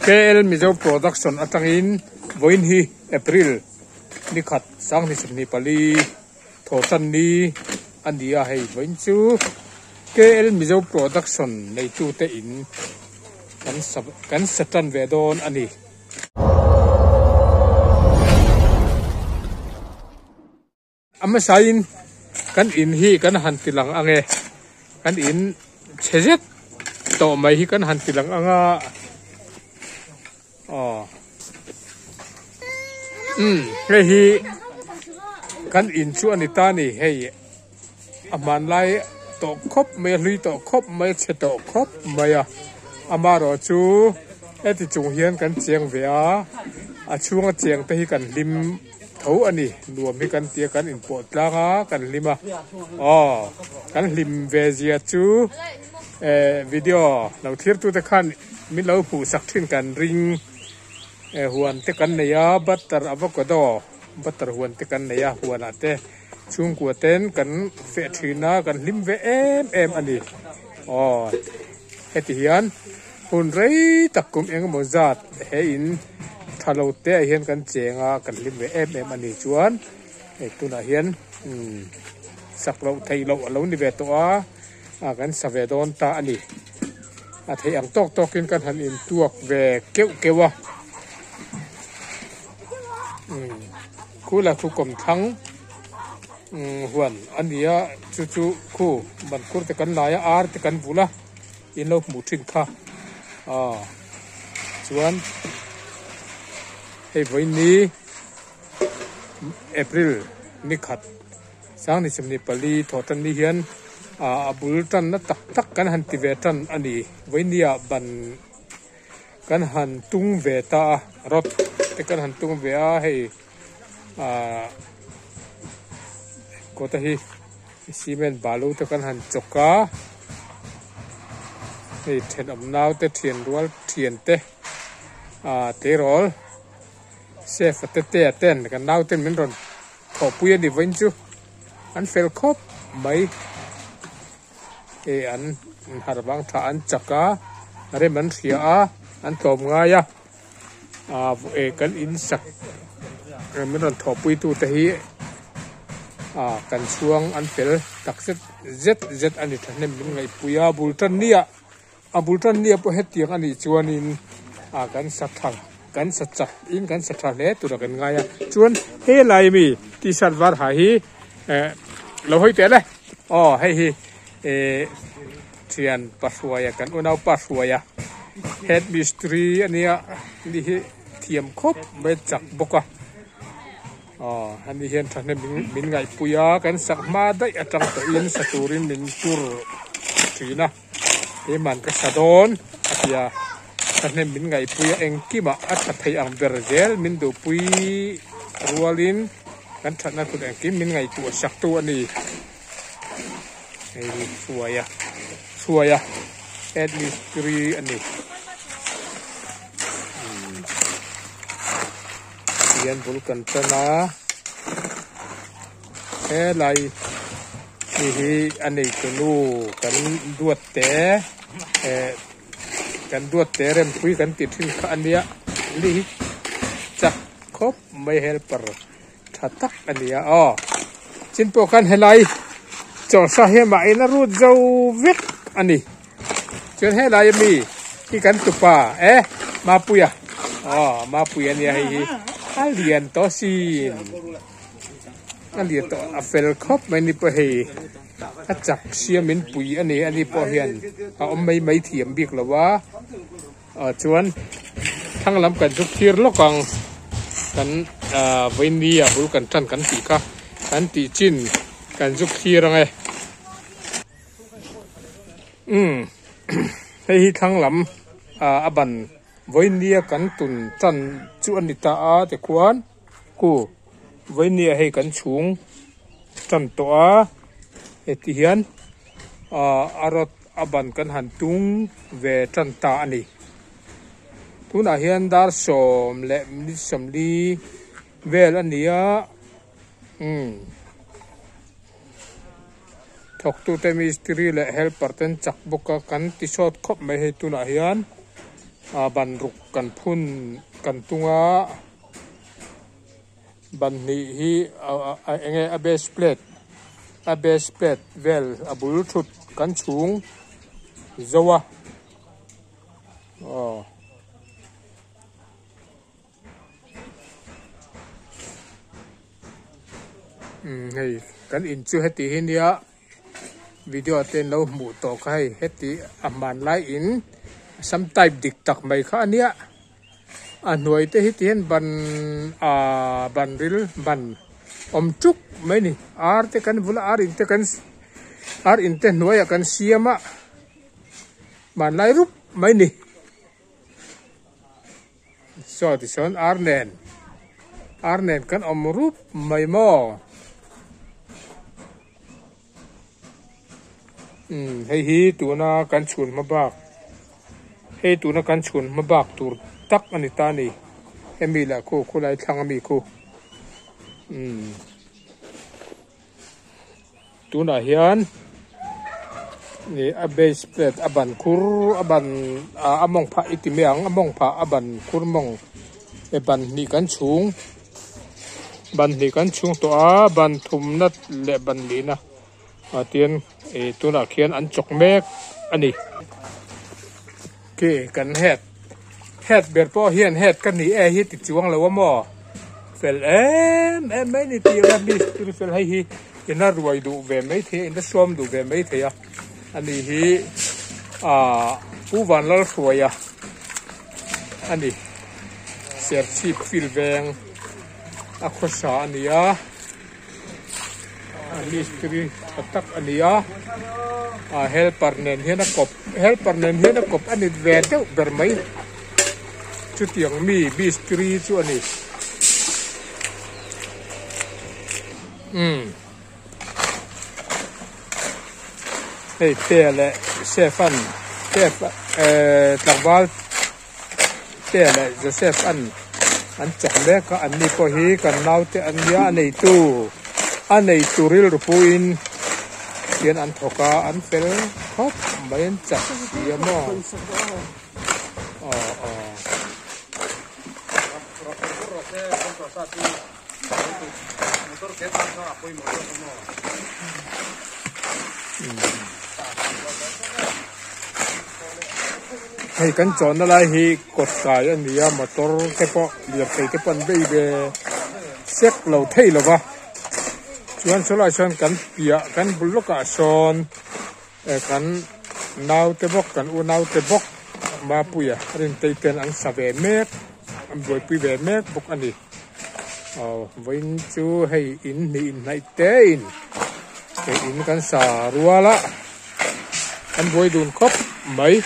KL Mizo Production atangin vawiin hi April ni khat sanghnih 24 thawhtan ni a ni a hei vawiin chu KL Mizo Production neitute in kan sa kan sa tan ve dawn a ni. A hmasain kan in hi kan han ti lang ang e, kan in chhe zet tawh mai hi kan han ti lang ang a, aw umm hei hi kan in chu a ni ta a ni hei a hmanlai tawh khawp mai a hlui tawh khawp mai a chhe tawh khawp mai a amaherawh chu heti chung hian kan cheng ve a a chhunga cheng te hi kan hlim. Tho a ni, nuam hi kan tia kan inpawh tlang a, kan hlim a, aw kan hlim ve zia chu eh video lo thlir tute khan min lo hmuh sak thin kan ring eh huan te kan nei a butter avocado butter huan te kan nei a huan ah te chhungkua ten kan feh thin a kan hlim ve em em a ni aw heti hian. Hun rei tak kum engemaw zat he in tha lo te ah hian kan cheng a, kan hlim ve em em a ni chuan hei tunah hian umm sak loh theih loh a lo ni ve tawh a, ah kan sa ve dawn ta a ni. A theih ang tawk tawk in kan han intuak ve keuh keuh a, umm khu la khu kawmthlang umm huan a ni a, chu chu khu bankhur te kan lai a, ar te kan vulh a. In lo hmuh thin kha aw chuan hei vawiin April ni khat sangni 24 thawh tan ni hian ah a bul tanna tak tak kan han ti ve tan a ni vawiin ni ah ban kan han tung ve ta a rod te kan han tung ve a hei ah kawta hi. Cement balu te kan han chawk a, hei thenawm nau te thian rual thian te ah tleirawl chef a te te a ten kan nau ten min rawn thawhpui a ni vawiin chu an fel khawp mai hei an har vang tha an chak a rem an hria a an tlawm ngai a ah kan in sak min rawn thawhpui tu te hi ah kan chhuang an fel tak zet zet zet a ni thahnem min ngaihpui a bul tan nia a bul tan nia pawh hetiang a nih chuanin ah kan sa tha kan sa chak in kan sa tha hle tura kan ngai a chuan helai mi t-shirt var ha hi eh lo hawi teh le aw hei hi eh thian pa hruaia kan unaupa hruaia head mistri a nia ni hi thiam khawp mai chak bawk a aw ani hian thahnem min min ngaihpui a kan sak hma daih atang tawhin sa turin min tur thin a keimahn ka sa dawn a ti a thahnem min ngaihpui a engkimah a tha thei ang ber zel min duhpui rualin kan thatna tur engkim min ngaihtuah sak tu a ni. Hei hi hruaia hruaia head mistri a ni tihian bul kan tan a helai mi hi a neitu nu kan duat te eh kan duat te rempui kan tih thin kha a nia ni hi chak khawp mai helper. Tha tak a ni a aw. Chin pawh khan helai chawlhsa hi amah in a rut zo vek a ni. Chuan helai ami hi kan tupa e Mapuia aw Mapuia nia hei hi a lian tawh sin a lian tawh a fel khawp mai ni pawh hei a chak sia min pui a ni ani pawh hian a awm mai mai thiam bik lo a. Ah chuan thlang lam kan chu thlir lawk ang kan ah vawiin ah bul kan tan kan tih kha kan tih chin kan zuk thlir ang e umm hei hi thlang lam ah a ban vawiin a kan tun tan chu a ni ta a tikhuan ku vawiin ah hei kan chhung tan tawh a heti hian ah a rawt. A ban kan han tung ve tan ta a ni. Tunah hian dar 10 leh minute 40 vel a ni a, umm thawktute mistiri leh helper ten chak bawk a kan ti sawt khawp mai hei tunah hian. Ah ban ruk kan phun kan tung a ban hnih hi eng nge a base plate a base plate vel a bul thut kan chhung zo a aw. Umm hei kan in chu heti hi nia video te an lo hmuh tawh kha hei heti a hmanlai in sam type dik tak mai kha a nia a hnuai te hi ti hian ban ahh ban ril ban awm tuk mai a ni ar te kan vul a ar in te kan ar in te hnuaiah kan siam a hmanlai rup mai a ni. Saw tichuan ar nen ar nen kan awm rup mai maw umm hei hi tuna kan chhun hma bak hei tuna kan chhun hma bak tur tak a ni ta a ni hemi lah khu khulai thlang ami khu umm. Tunah hian ih a base plate a ban khur a ban ah a mawng phah i ti mai ang a mawng phah a ban khur mawng e ban hnih kan chhung ban hnih kan chhung tawh a ban thumna leh ban lihna ah tian ih tunah khian an chawk mek a ni. Khi kan head head ber pawh hian head ka ni e hi ti chuang lo a maw fel em em mai ni tih anga mistiri fel hei hi ina ruai duh ve mai thei a ina suam duh ve mai thei a ani hi ah Pu Vanlalhruaia a ni Serchhip field veng a khawsa a ni a. Mistiri tha tak a ni a ah helper nen hian a kawp helper nen hian a kawp a ni ve deuh ber mai chutiang mi mistiri chu a ni umm hei te leh chef an chef ehh tlangval te leh Joseph an an chawk mek a an ni pawh hi kan naute an nia a neitu a neitu rilru puiin hian an thawk a an fel khawp mai an chak si a maw aw aw. Hei kan chawnna lai hi kawt kai a ni a motor te pawh lirthei te pawh an bei ve sek lo thei lo va chuan sawlaiah sawn kan piah kan bul lawkah sawn eh kan naute bawk kan unaute bawk Mapuia Rintei ten an sa ve mek an buaipui ve mek bawk a ni. Aw vawiin chu hei in hnih inhnaih te in hei in kan sa rual a an buai dun khawp mai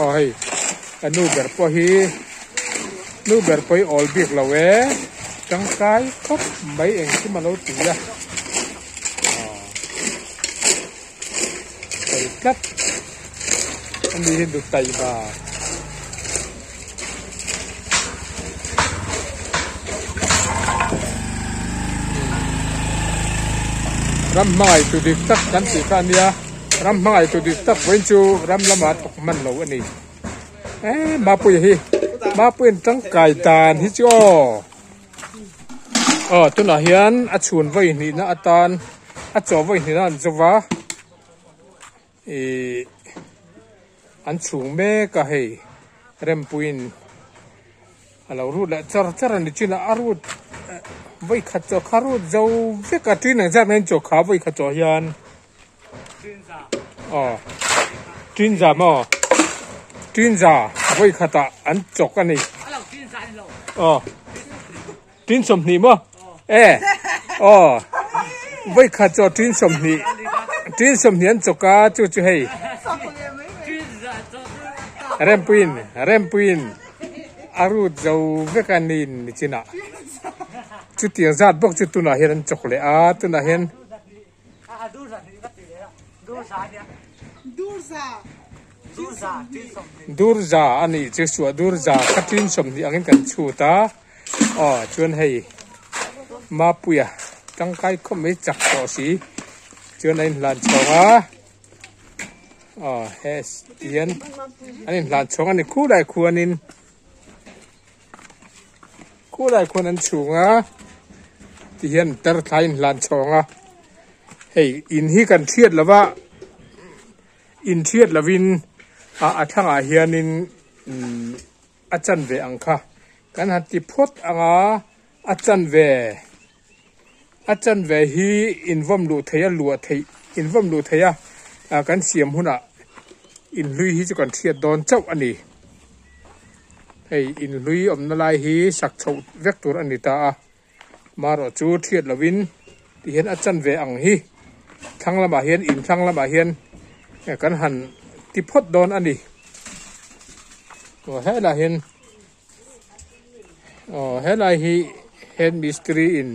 aw hei a nu ber pawh hi nu ber pawh hi awl bik lo e tangkai khawp mai engkim a lo ti a aw fel tlat ani hi nu taima. Ram hmangaih tu dik tak kan tih kha a nia ram hmangaih tu dik tak vawiin chu ram lamah thawk hman lo a ni eh Mapuia hi Mapuia'n tangkai dan hi chu aw. Aw tunah hian a chhun vawi hnihna atan a chaw vawi hnihna an zo va ihh an chhung mek a hei rempuiin a lo rut leh char char a ni chin a a rut vawi khat chaw kha rut zo vek a tin ang zat mai in chaw kha vawi khat chaw hian aw tin za maw tin za vawi khatah an chawk a ni aw tin sawmhnih maw e aw vawi khat chaw tin sawmhnih tin sawmhnih an chawk a chu chu hei rempuiin rempuiin a rut zo vek a ni nichinah chutiang zat bawk chu tunah hian an chawk leh a tunah hian. Durza a nih chu suah Durza kha tin sawmhnih angin kan chhut a aw chuan hei Mapuia tangkai khawp mai chak tawh si chuan a inhlan chhawng a. Aw he tihian an inhlan chhawng a ni khulai khuanin khulai khuan an chhung a tihian tar thlai inhlan chhawng a hei in hi kan hriat lo va in hriat lovin ah a thlangah hianin umm a chanve ang kha kan han ti phawt ang a a chanve. A chanve hi invawm luh theih a luah theih invawm luh theih a ah kan siam hunah inhlui hi chu kan hriat dawn chauh a ni. Hei inhlui awmna lai hi sak chhoh vek tur a ni ta a, marawh chu hriat lovin tihian a chanve ang hi thlang lamah hian in thlang lamah hian kan han ti phawt dawn a ni. Aw helaiah hian. Aw helai hi head mistri in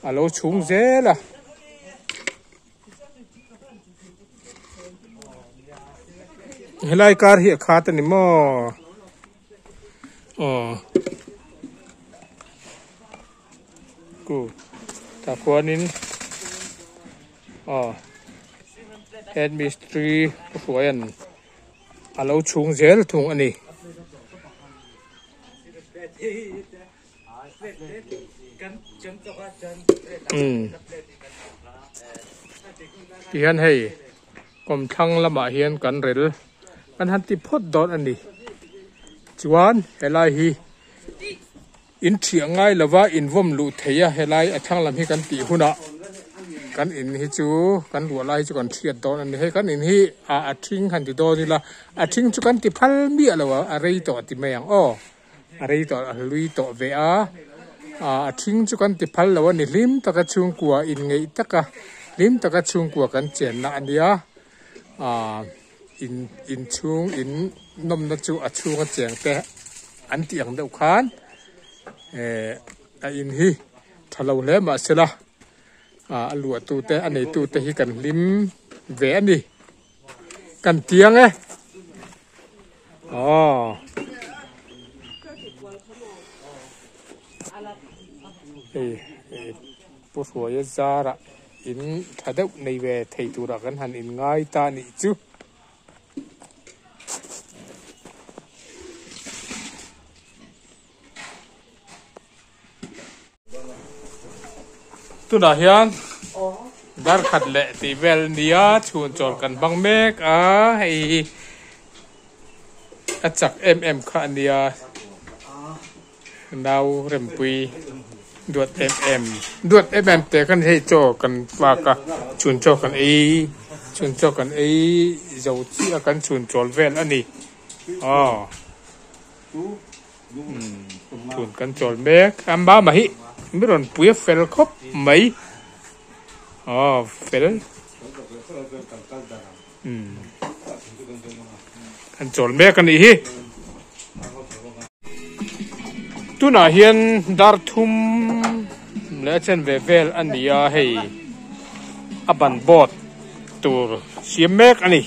a lo chhung zel a. Helai kar hi a khat a ni maw? Aw. Ku tah khuanin aw head mistri ka hruai an. A lo chhung zel thung a ni. Umm tihian hei kawmthlang lamah hian kan rel kan han ti phawt dawn a ni. Chuan helai hi In thiah ngai lova in vawm luh thei a, helai a thlang lam hi kan tih hunah kan in hi chu kan ruah lai hi chu kan hriat dawn a ni. Hei kan in hi ah a thing han ti dawn ila, a thing chu kan ti phal miah lo a, a rei tawh a ti mai ang aw, a rei tawh a hlui tawh ve a, ah a thing chu kan ti phal lo a ni. Hlim taka chhungkua in ngeih taka hlim taka chhungkua kan chenna a nia, ah in inchhung in nawmna chu a chhunga cheng te an tih ang deuh khan eh a in hi tha lo hle mah sela ah a luah tu te a nei tu te hi kan hlim ve a ni kan tiang e aw. Hei Pu Hruaia zarah in tha deuh nei ve thei turah kan han inngai ta a nih chu. Tunah hian dar khat leh tih vel nia chhun chawl kan hmang mek a hei hi a chak em em kha a nia nau rempui duat em em duat em em te khan hei chaw kan fak a chhun chaw kan ei chhun chaw kan ei zo chiah a kan chhun chawl vel a ni aw. Tun kan chawl mek a mama hi mi rawn pui a fel khawp mai aw fel umm kan chawl mek a nih hi tunah hian dar thum leh a chen ve vel a ni a hei a ban board tur siam mek a ni.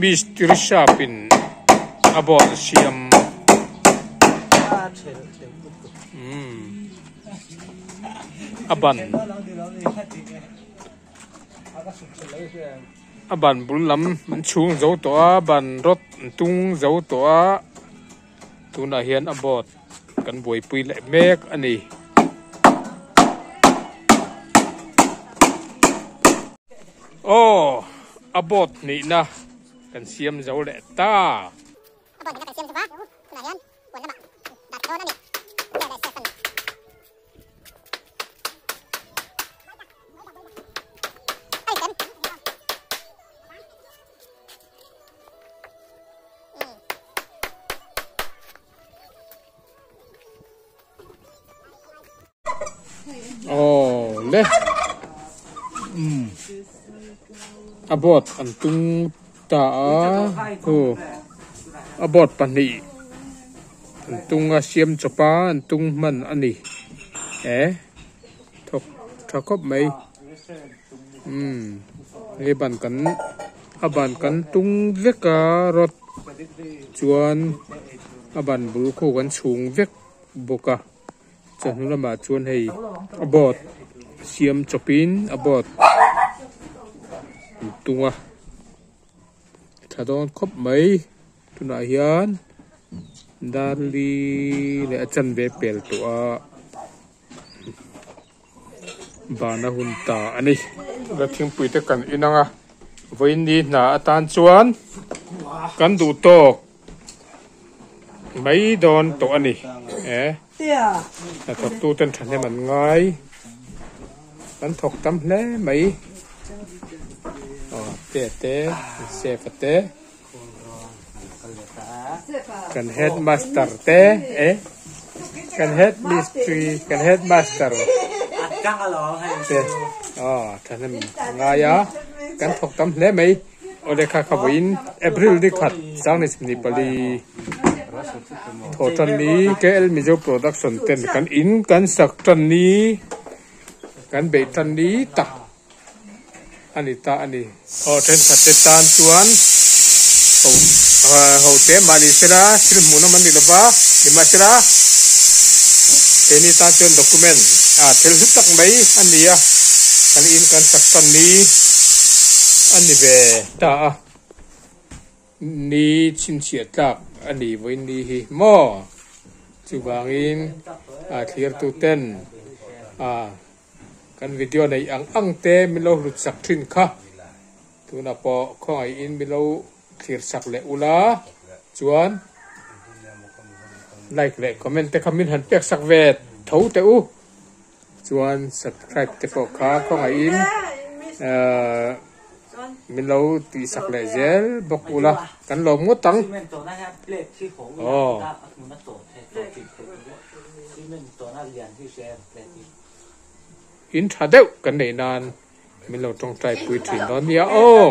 Mistiri shop in a board a siam umm a ban a ban bul lam an chhung zo tawh a ban rawt an tung zo tawh a tunah hian a board kan buaipui leh mek a ni. Aw a boat hnihna kan siam zo leh ta. A boat hnihna kan siam zo va, tunah hian huan lamah dah dawn a ni. Chair leh step a ni. A ri tem. Aw le a boat an tung. ta a khu a board pahnih an tung a siam chawp a an tung hman a ni e thawk tha khawp mai umm hei ban kan a ban kan tung vek a rod chuan a ban bul khu kan chhung vek bawk a. Chawhnu lamah chuan hei a board siam chawpin a board an tung a tha dawn khawp mai tunah hian darli leh a chanve pel tawh a ban a hun ta a ni. La thingpui te kan in ang a vawiin ni hna atan chuan kan duh tawk. Mai dawn tawh a ni e. Hnathawk tu ten thahnem an ngai. An thawk tam hle mai. Aw te te chef a te. Kan headmaster te e. Kan head mistri kan headmaster te aw thahnem an ngai a. Kan thawk tam hle mai. Aw lehkha kha vawiin April ni khat 2024 thaw tan ni KL Mizo Production ten kan in kan sak tan ni kan beih tan ni tak a ni ta a ni. Aw thenkhat te tan chuan ho ho te mah ni sela thil hmuhnawm an ni lova nimahsela keini tan chuan document ah thil hlu tak mai a ni a kan in kan sak tan ni. A ni ve ta a, ni chhinchhiah tlak a ni vawiin ni hi maw? Chuvangin a thlir tu ten a kan video neih ang ang te min lo hlut sak thin kha tunah pawh khawngaihin min lo thlir sak leh ula chuan like leh comment te kha min han pek sak ve tho teh u. Chuan subscribe te pawh kha khawngaihin ahh min lo tihsak leh zel bawk ula kan lawm ngawt ang. Aw. In tha deuh kan neih nan min lo tawngtai pui thin dawn nia aw.